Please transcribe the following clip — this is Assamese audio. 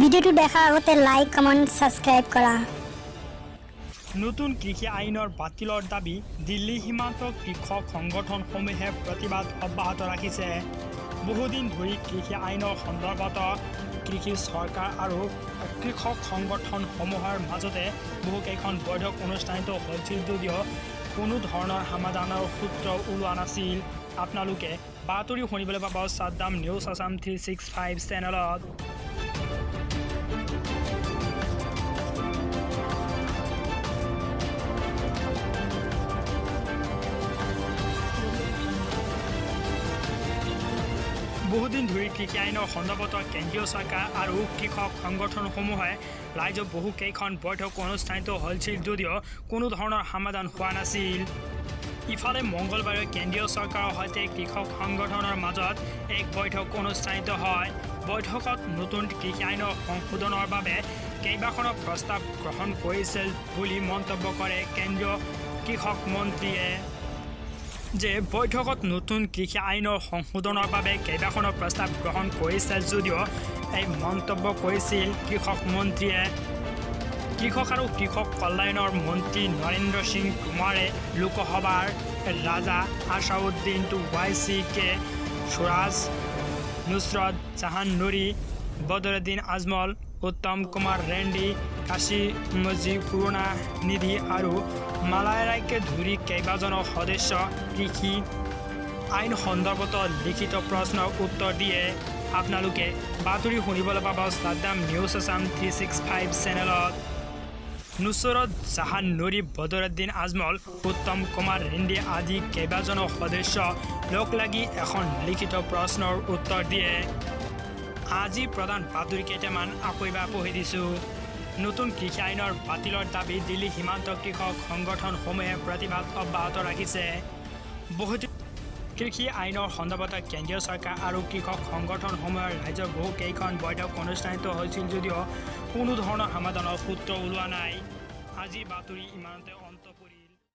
ভিডিঅ'টো দেখাৰ আগতে লাইক, কমেণ্ট, ছাবস্ক্ৰাইব কৰা। নতুন কৃষি আইনৰ বাতিলৰ দাবী দিল্লী সীমান্ত কৃষক সংগঠনসমূহে প্ৰতিবাদ অব্যাহত ৰাখিছে। বহুদিন ধৰি কৃষি আইনৰ সন্দৰ্ভত কৃষি চৰকাৰ আৰু কৃষক সংগঠনসমূহৰ মাজতে বহুকেইখন বৈঠক অনুষ্ঠিত হৈছিল যদিও কোনো ধৰণৰ সমাধানৰ সূত্ৰ ওলোৱা নাছিল। আপোনালোকে বাতৰি শুনিবলৈ পাব ছাদ্দাম নিউজ আছাম 365 চেনেলত। বহুদিন ধৰি কৃষি আইনৰ সন্দৰ্ভত কেন্দ্ৰীয় চৰকাৰ আৰু কৃষক সংগঠনসমূহে ৰাজ্যত বহুকেইখন বৈঠক অনুষ্ঠিত হৈছিল যদিও কোনো ধৰণৰ সমাধান হোৱা নাছিল। ইফালে মংগলবাৰে কেন্দ্ৰীয় চৰকাৰৰ সৈতে কৃষক সংগঠনৰ মাজত এক বৈঠক অনুষ্ঠিত হয়। বৈঠকত নতুন কৃষি আইনৰ সংশোধনৰ বাবে কেইবাখনো প্ৰস্তাৱ গ্ৰহণ কৰিছিল বুলি মন্তব্য কৰে কেন্দ্ৰীয় কৃষক মন্ত্ৰীয়ে। যে বৈঠকত নতুন কৃষি আইনৰ সংশোধনৰ বাবে কেইবাখনো প্ৰস্তাৱ গ্ৰহণ কৰিছিল যদিও এই মন্তব্য কৰিছিল কৃষক মন্ত্ৰীয়ে। কৃষক আৰু কৃষক কল্যাণৰ মন্ত্ৰী নৰেন্দ্ৰ সিং টোমাৰে লোকসভাৰ ৰাজা আছাদুদ্দিন ওৱাইচি, কে সুৰাজ, নুছৰত জাহান নুৰী, বদৰুদ্দিন আজমল, উত্তম কুমাৰ ৰেড্ডী, কানিমোঝি, কৰুণানিধি আৰু মালায়াৰকে ধৰি কেইবাজনো সদস্য কৃষি আইন সন্দৰ্ভত লিখিত প্ৰশ্নৰ উত্তৰ দিয়ে। আপোনালোকে বাতৰি শুনিবলৈ পাব ছাদ্দাম নিউজ আছাম 365 চেনেলত। নুছৰত জাহান নুৰী, বদৰুদ্দিন আজমল, উত্তম কুমাৰ ৰেড্ডী আদি কেইবাজনো সদস্য লগ লাগি এখন লিখিত প্ৰশ্নৰ উত্তৰ দিয়ে। আজি প্ৰধান বাতৰি কেইটামান আকৌ এবাৰ পঢ়ি দিছোঁ। নতুন কৃষি আইনৰ বাতিলৰ দাবী দিল্লী সীমান্ত কৃষক সংগঠনসমূহে প্ৰতিবাদ অব্যাহত ৰাখিছে। বহুত কৃষি আইনৰ সন্দৰ্ভত কেন্দ্ৰীয় চৰকাৰ আৰু কৃষক সংগঠনসমূহৰ ৰাজ্যৰ বহুকেইখন বৈঠক অনুষ্ঠিত হৈছিল যদিও কোনো ধৰণৰ সমাধানৰ সূত্ৰ ওলোৱা নাই। আজি বাতৰি ইমানতে।